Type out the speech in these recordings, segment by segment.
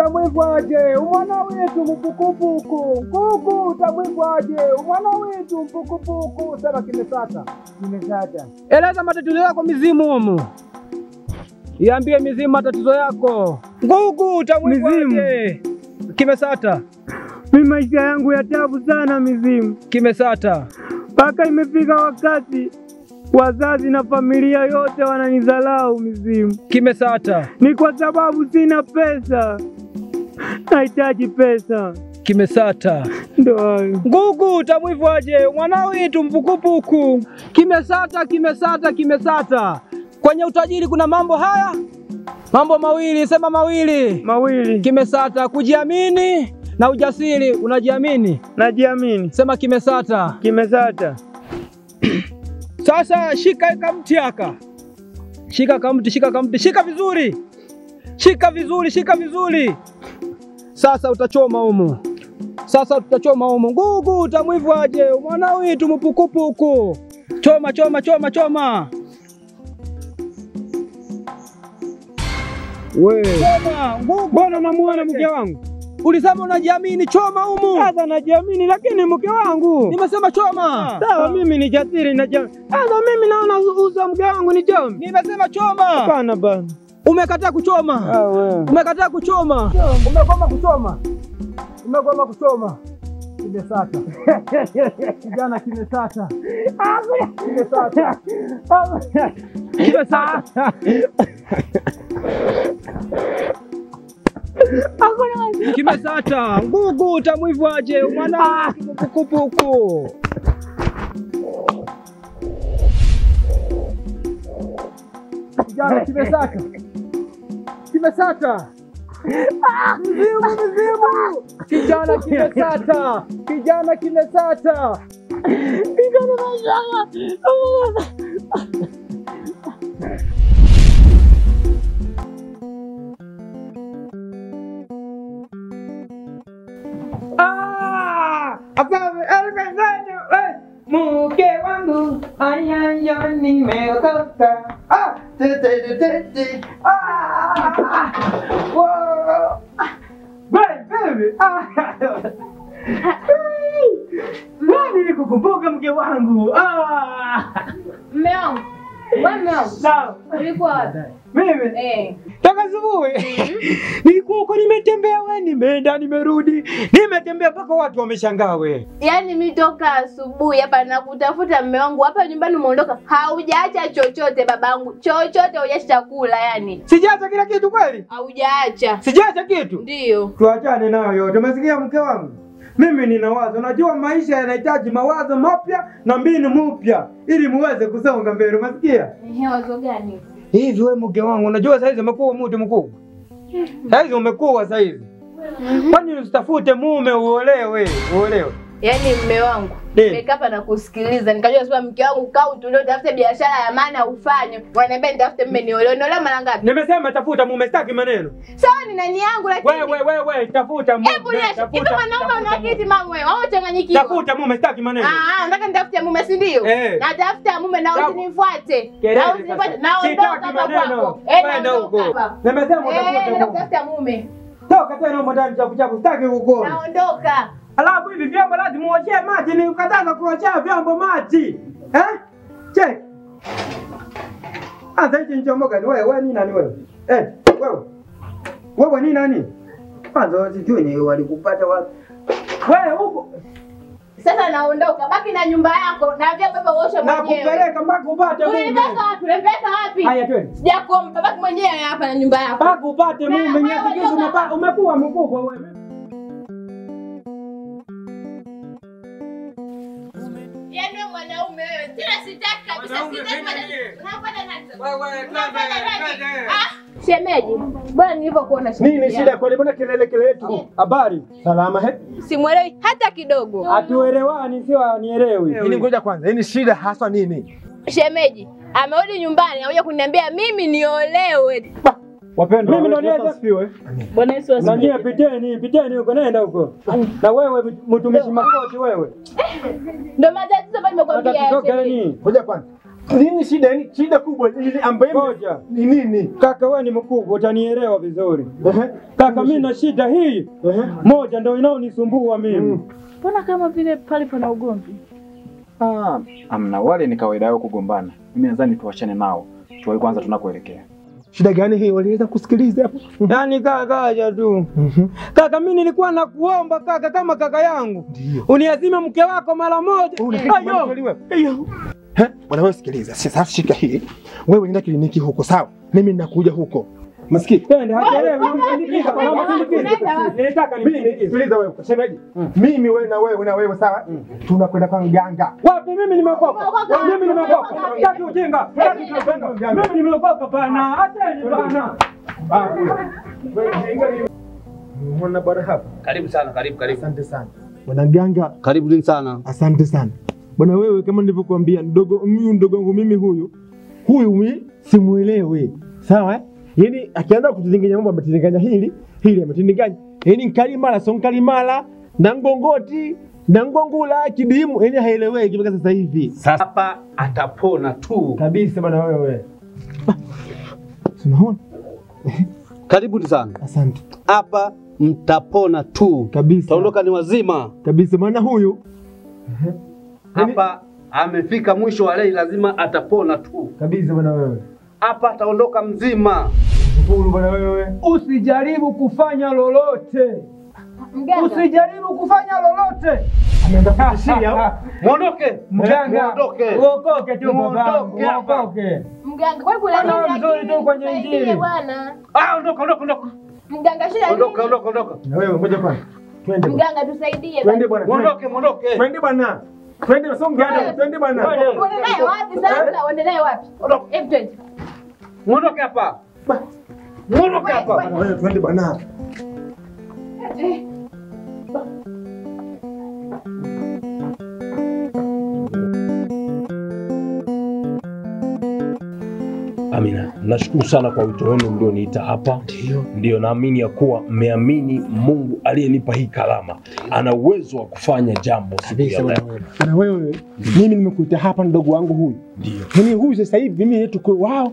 utamwivwaje umwana wetu mpukupuku. Ngugu utamwivwaje umwana wetu mpukupuku. Sema kimesata. Kimesata. Eleza matatizo yako mizimu humu. Iambie mizimu matatizo yako. Ngugu utamwivwaje. Kimesata. Mimi maisha yangu ya taabu sana mizimu. Kimesata. Paka imefika wakati wazazi na familia yote wananidharau mizimu. Kimesata. Ni kwa sababu sina pesa. Nahitaji pesa. Kimesata. Ndio. Ngugu utamwivwaje mwana wetu mpukupuku. Kimesata, kimesata, kimesata. Kwenye utajiri kuna mambo haya. Mambo mawili, sema mawili. Mawili. Kimesata, kujiamini na ujasiri. Unajiamini? Najiamini. Sema kimesata. Kimesata. Sasa shika kamti haka. Shika kamti, shika kamti, shika vizuri. Shika vizuri, shika vizuri. Sasa utachoma humu. Sasa tutachoma humu. Ngugu utamwivwaje mwana wetu mpukupuku. Choma, choma, choma, choma. Wewe. Choma, ngugu. Mbona unamuona mke wangu? Ulisema unajiamini, choma humu. Sasa najiamini lakini mke wangu. Nimesema choma. Sawa, mimi ni jasiri na jamii. Sasa mimi naona uza mke wangu ni choma. Nimesema choma. Hapana bana. Umekataa kuchoma. Ah wewe. Umekataa kuchoma. Umegoma kuchoma. Umegoma kuchoma. Kimesata. Kijana kimesata. Kimesata. Kimesata. Kimesata. Ngugu utamwivwaje mwana mpukupuku. Kijana kimesata. Kimesata. Mizimu, mizimu. Kijana kimesata. Kijana kimesata. Kijana kimesata. Mke wangu ayaya nimeokoka. Ah, te te te te. Ah. Wow. Baby. Ah. Wewe nilikukumbuka mke wangu. Ah. Mume wangu. Wewe mume wangu. Sawa. Ulikuwa wapi? Mimi? Eh. Toka asubuhi. Nilikuwa huko nimetembea we, nimeenda nimerudi. Nimetembea mpaka watu wameshangaa we. Yaani mimi toka asubuhi hapa nakutafuta mume wangu hapa nyumbani umeondoka. Haujaacha chochote babangu. Chochote hujaacha chakula yani. Sijaacha kila kitu kweli? Haujaacha. Sijaacha kitu? Ndio. Tuachane nayo yote. Umesikia mke wangu? Mimi nina wazo. Unajua maisha yanahitaji mawazo mapya na mbinu mpya ili muweze kusonga mbele. Umesikia? Ehe, wazo gani? Hivi wewe mke wangu unajua saizi umekuwa mtu mkubwa. Saizi umekuwa saizi. Kwani usitafute mume uolewe, uolewe. Yaani mume wangu nimekaa hapa na kusikiliza nikajua sasa mke wangu kaa utulie utafute biashara ya maana ufanye. Wananiambia nitafute mume niolewe. Niolewe mara ngapi? Nimesema tafuta mume, sitaki maneno. Sawa ni nani yangu lakini. Wewe tafuta mume. Hebu niache. Hivi mwanaume una akili timamu wewe? Wewe uchanganyikiwa. Tafuta mume, sitaki maneno. Ah, nataka nitafute mume si ndio? Natafuta mume na usinifuate. Na usinifuate. Naondoka hapa kwako. Eh, naondoka. Nimesema utafuta mume. Tafuta mume. Toka tena huko ndani chapu chapu, sitaki kukuona. Naondoka. Alafu hivi vyombo lazima uoshee maji, ni ukataza kuoshea vyombo maji. Eh? Check. Anza hichi nchomoka ni wewe, ni nani wewe? Eh, wewe. Wewe ni nani? Kwanza sijui ni walikupata wapi. Wewe huko. Sasa naondoka, baki na nyumba yako na vyombo baba uoshe mwenyewe. Nakupeleka mpaka upate mume. Unanipeleka wapi? Unanipeleka wapi? Haya twende. Sijakuomba, baki mwenyewe hapa na nyumba yako. Mpaka upate mume, nyakikisha umekuwa mkubwa wewe. Yaani wewe mwanaume wewe, tena sitaki kabisa, sitaki. Unapata nani? Wewe twende. Ah, shemeji, bwana nilivyokuona shemeji. Nini shida kwa mbona kelele kelele tu? Habari? Salama he? Simuelewi hata kidogo. Hatuelewani, sio anielewi. Nini ngoja kwanza, nini shida haswa nini? Shemeji, amerudi nyumbani anakuja kuniambia mimi niolewe. Wapendwa, mimi ndo niweze asifiwe. Bwana Yesu asifiwe. Na nyie piteni, piteni huko, nenda huko. Na wewe mtumishi makoti wewe. Ndio matatizo bado nimekuambia. Matatizo gani? Ngoja kwanza. Nini shida? Yaani shida kubwa ile ambayo ni nini? Kaka wewe ni mkubwa utanielewa vizuri. Kaka mimi na shida hii moja ndio inaonisumbua mimi. Mbona kama vile pale pana ugomvi? Amna, wale ni kawaida yao kugombana. Mimi nadhani tuachane nao. Tuwahi kwanza tunakoelekea. Shida gani hii? Waliweza kusikiliza hapo? Yaani kaka acha tu. Kaka mimi nilikuwa nakuomba kaka kama kaka yangu. Uniazime mke wako mara moja. Ayo. Bwana wewe sikiliza. Sasa shika hii. Wewe nenda kliniki huko sawa? Mimi ninakuja huko. Masikii. Twende hachelewi. Nilitaka nimsikilize. Sikiliza wewe. Shemeji. Mimi wewe na wewe na wewe sawa? Tunakwenda kwa mganga. Wapi mimi nimeokoka? Mimi nimeokoka. Sitaki ujinga. Sitaki ujinga. Mimi nimeokoka bana. Acheni bana. Muona bwana hapa. Karibu sana, karibu karibu. Asante sana. Bwana mganga. Karibu sana. Asante sana. Bwana wewe kama nilivyokuambia mdogo huyu mdogo wangu mimi huyu. Huyu mimi simuelewi. Sawa eh? Yaani akianza kutizinganya mambo ametizinganya hili, hili ametizinganya. Yaani nkalimala so nkalimala na ngongoti na ngongula kidimu, yaani haeleweki mpaka sasa hivi. Sasa hapa atapona tu. Kabisa bwana wewe. Tunaona. Karibu sana. Asante. Hapa mtapona tu. Kabisa. Taondoka ni wazima. Kabisa maana huyu hapa amefika mwisho wa leo, lazima atapona tu. Kabisa bwana wewe. Hapa ataondoka mzima. Shukuru bwana wewe. Usijaribu kufanya lolote. Mganga. Usijaribu kufanya lolote. Ameanza kutishia. Muondoke. Mganga. Muondoke. Uokoke tu babangu. Uokoke. Mganga, kwa kuna nini? Mzuri tu kwenye injili. Bwana. Ondoka ondoka ondoka. Mganga shida. Ondoka ondoka ondoka. Na wewe ngoja kwanza. Twende. Mganga tusaidie. Twende bwana. Muondoke muondoke. Twende bwana. Twende sio mganga, twende bwana. Uende naye wapi sasa? Uende naye wapi? Hebu twende. Muondoke hapa. Muondoke hapa. Wewe twende bwana. Amina, nashukuru sana kwa wito wenu mlioniita hapa. Ndio, naamini ya kuwa mmeamini Mungu aliyenipa hii karama ana uwezo wa kufanya jambo siku ya leo. Na wewe mimi nimekuita hapa ndogo wangu huyu. Ndio. Mimi huyu sasa hivi mimi tuko wao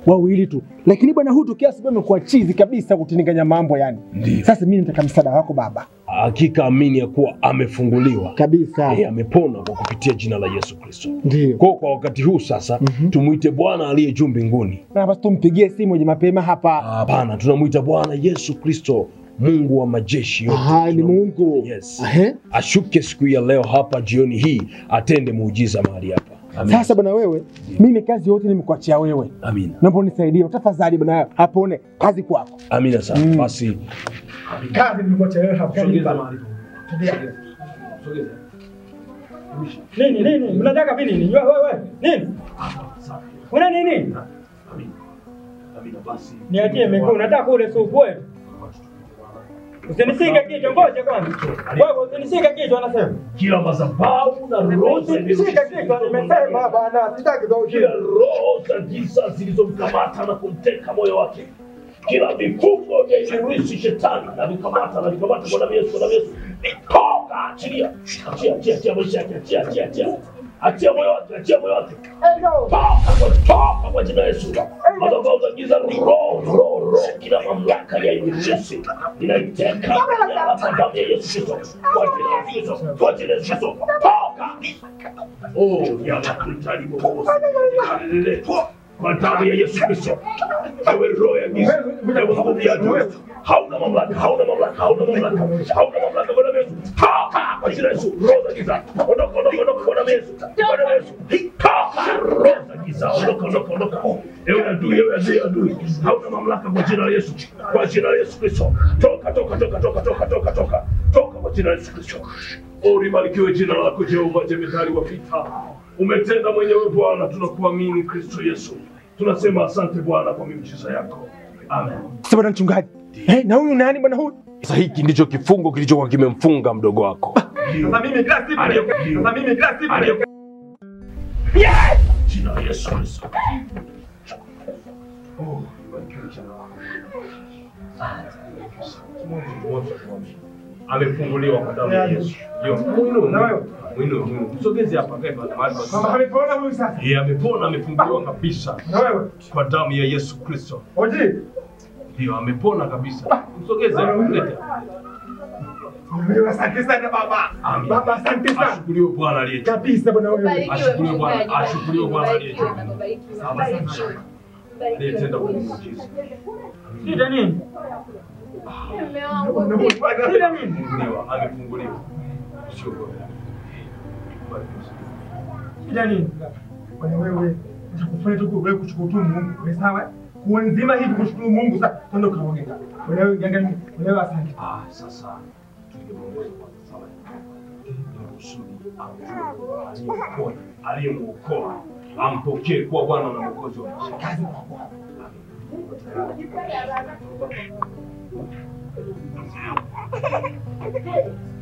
wawili tu. Lakini bwana huyu kiasi bwana amekuwa chizi kabisa kutininganya mambo yani. Ndiyo. Sasa mimi nataka msaada wako baba. Hakika amini ya kuwa amefunguliwa. Kabisa. Amepona kwa kupitia jina la Yesu Kristo. Ndiyo. Kwa wakati huu sasa tumuite Bwana aliye juu mbinguni. Na basi tumpigie simu je mapema hapa. Hapana, tunamuita Bwana Yesu Kristo, Mungu wa majeshi yote. Aha, ni Mungu. Yes. Ashuke siku ya leo hapa jioni hii atende muujiza mahali hapa. Amina. Sasa bwana wewe, mimi kazi yote nimekuachia wewe. Amina. Naomba unisaidie tafadhali bwana, hapone kazi kwako. Amina sana. Basi kazi nimekuachia wewe hapo. Sogeza mahali. Sogeza. Nini nini? Mnataka nini? Wewe nini? Una nini? Amina. Amina basi. Niachie miguu, nataka ule supu wewe. Usinishike kichwa, ngoja kwanza. Wewe usinishike kichwa anasema. Kila madhabahu na roho usinishike kichwa, nimesema bana, sitaki za ujinga. Kila roho za giza zilizomkamata na kumteka moyo wake. Kila vifungo vya ibilisi shetani na vikamata na vikamata kwa damu ya Yesu, kwa damu ya Yesu. Toka, achilia. Achia, achia, achia maisha yake, achia, achia, achia. Achia moyo wake, achia moyo wake. Toka, toka kwa jina la Yesu. Madhabahu za giza, roho, roho, roho, kila mamlaka ya ibilisi inaiteka kwa damu ya Yesu Kristo. Kwa jina la Yesu, kwa jina la Yesu Kristo. Toka. Oh, ya makuitali bobo. Kwa damu ya Yesu Kristo. Ewe roho ya giza, ewe nguvu ya adui, hauna mamlaka, hauna mamlaka, hauna mamlaka, hauna mamlaka kwa damu ya Yesu. Toka kwa jina la Yesu, roho za giza. Ondoka, ondoka, ondoka kwa damu ya Yesu. Kwa damu ya Yesu. Toka roho za giza, ondoka, ondoka, ondoka. Ewe adui, ewe adui, adui. Hauna mamlaka kwa jina la Yesu. Kwa jina la Yesu Kristo. Toka, toka, toka, toka, toka, toka, toka. Toka kwa jina la Yesu Kristo. Oh, libarikiwe jina lako Jehova jemedari wa vita. Umetenda mwenyewe Bwana, tunakuamini Kristo Yesu. Tunasema asante Bwana kwa miujiza yako. Amen. Sasa bwana mchungaji. Na huyu nani bwana huyu? Sasa hiki ndicho kifungo kilichokuwa kimemfunga mdogo wako. Sasa mimi kila siku, sasa mimi kila siku. Yes! Jina la Yesu Kristo. Oh, libarikiwe jina lako. Amefunguliwa kwa damu ya Yesu. Ndio. Muinue. Muinue. Msogeze hapa kae mahali pa. Mama amepona huyu sasa. Yeye amepona, amefunguliwa kabisa. Na wewe? Kwa damu ya Yesu Kristo. Oji. Ndio, amepona kabisa. Msogeze hapa, mlete. Wewe asante sana baba. Amen. Baba asante sana. Ashukuriwe Bwana aliye juu. Kabisa bwana wewe. Ashukuriwe Bwana, ashukuriwe Bwana aliye juu. Barikiwe. Aliyetenda kwa muujiza. Shida nini? Mume wangu. Shida nini? Amefunguliwa, amefunguliwa. Usiogope. Shida nini? Bwana wewe, nitakufanya tu wewe kushukuru tu Mungu. Wewe sawa? Kuwa nzima hivi kushukuru Mungu sasa. Twende ukaoge. Bwana wewe ganga, wewe asante. Ah, sasa tungemuongoza kwanza sawa. Ili kusudi amjue aliyemponya, aliyemuokoa, ampokee kuwa Bwana na Mwokozi wa maisha. Kazi kwa Bwana. Amen.